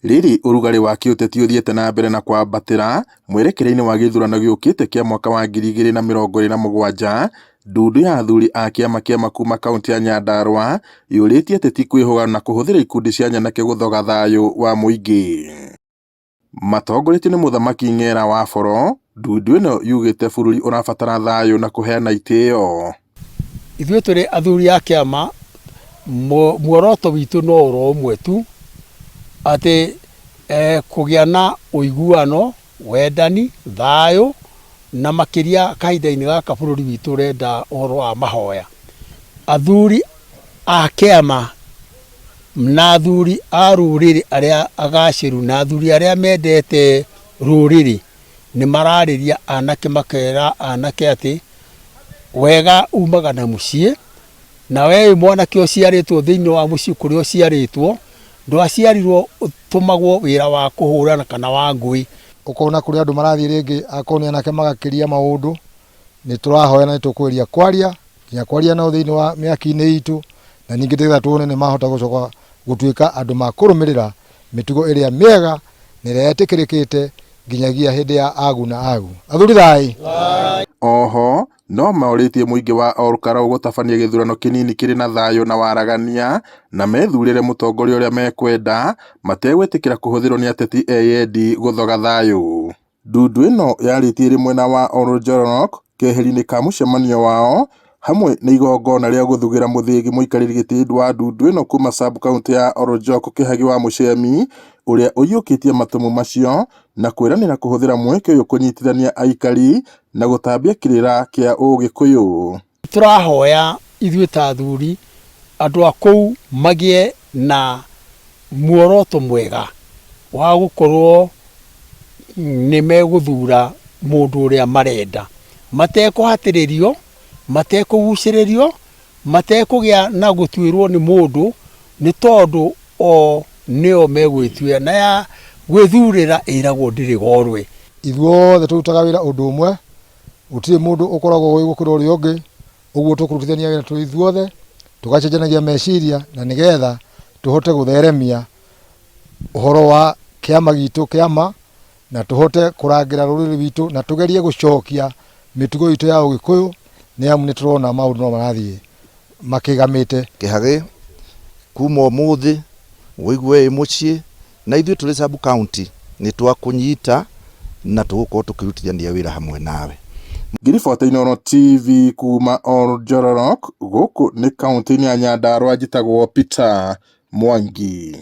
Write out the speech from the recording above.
Rĩrĩ ũrugarĩ wa kĩũteti ũthiĩte na mbere na kwambatĩra mwerekera-inĩ wa gĩthurano gĩũkĩte kĩa mwaka wa 2027, ndundu ya athuri a kĩama kĩama kuma kauntĩ ya Nyandarua yũrĩtie ateti kwĩhũga na kũhũthĩra ikundi cia nyanake gũthoga thayũ wa mũingĩ. Matongoretio nĩ Mũthamaki Ng'era wa Boro, ndundu ĩno yugĩte bũrũri ũrabatara thayũ na kũheana itĩo. Ithuĩ tũrĩ athuri a kĩama, muoroto witũ no oro ũmwe tu, atĩ kũgĩa na ũiguano, wendani, thayũ, na makĩria kahinda-inĩ gaka bũrũri witũ ũrenda ũhoro wa mahoya. Athuri a kĩama na athuri a rũrĩrĩ arĩa agacĩru na athuri arĩa mendete rũrĩrĩ nĩ mararĩria anake makera anake atĩ wega umaga na mũciĩ, na we wĩ mwanake ũciarĩtwo thĩinĩ wa mũciĩ kũrĩa ũciarĩtwo, ndwaciarirwo ũtũmagwo wĩra wa kũhũrana kana wa ngũĩ. Ũkona kũrĩa andũ marathiĩ rĩngĩ akorwo nĩ anake magakĩria maũndũ, nĩ tũrahoya na nĩ tũkũgeria kwaria nginya kwaria nao thĩinĩ wa mĩaki-inĩ itũ, na ningĩ nĩgetha tuone nĩ mahota gũcoka gũtuĩka andũ ma kũrũmĩrĩra mĩtugo ĩrĩa mĩega na ĩrĩa yetĩkĩrĩkĩte nginyagia hĩndĩ ya agu na agu. Athuri thai! Oho no morĩtie mũingĩ wa Olkalau gũtabania gĩthurano kĩnini kĩrĩ na thayũ na waragania na methurĩre mũtongoria ũrĩa mekwenda mategwĩtĩkĩra kũhũthĩrwo nĩ ateti eyendi gũthoga thayũ. Ndundu ĩno yarĩtie ĩrĩ mwena wa Oljolorok keheri-inĩ ka mũcemanio wao hamwe na igongona rĩa gũthugĩra mũthĩgi mũikarĩri gĩtĩ wa ndundu ĩno kuma sub-county ya Oljok Kĩhagi wa Mũcemi ũrĩa ũiyũkĩtie matemu macio na kwĩranĩra kũhũthĩra mweke ũyũ kũnyitithania aikari na gũtambia kĩrĩra kĩa ũgĩkũyũ. Tũrahoya ithuĩ ta athuri andũ a kũu magĩe na muoroto mwega wa gũkorwo nĩ megũthura mũndũ ũrĩa marenda matekũhatĩrĩrio, matekũgucĩrĩrio, matekũgĩa na gũtuĩrwo nĩ mũndũ nĩ tondũ o nĩo megwĩtuĩra na ya gwĩthurĩra ĩragwo ndĩrĩ gorwe. Ithuothe tũrutaga wĩra ũndũ ũmwe, gũtirĩ mũndũ ũkoragwo ũĩ gũkĩra ũrĩa ũngĩ, ũguo tũkũrutithania wĩra tũrĩ ithuothe, tũgacenjanagia meciria na nĩgetha tũhote gũtheremia ũhoro wa kĩama gitũ kĩama na tũhote kũrangĩra rũrĩrĩ rwitũ na tũgerie gũcokia mĩtugo itũ ya ũgĩkũyũ nĩ amu nĩ tũrona maũndũ no marathiĩ makĩgamĩte. Kĩhagĩ kuma ũmũthĩ ũigue wĩ mũciĩ na ithuĩ tũrĩ sub county nĩ twakũnyita na tũgũkorwo tũkĩrutithania wĩra hamwe nawe. Ngĩribota Inooro TV kuma Oljolorok gũkũ nĩ kauntĩ-inĩ ya Nyandarua njĩtagwo Peter Mwangi.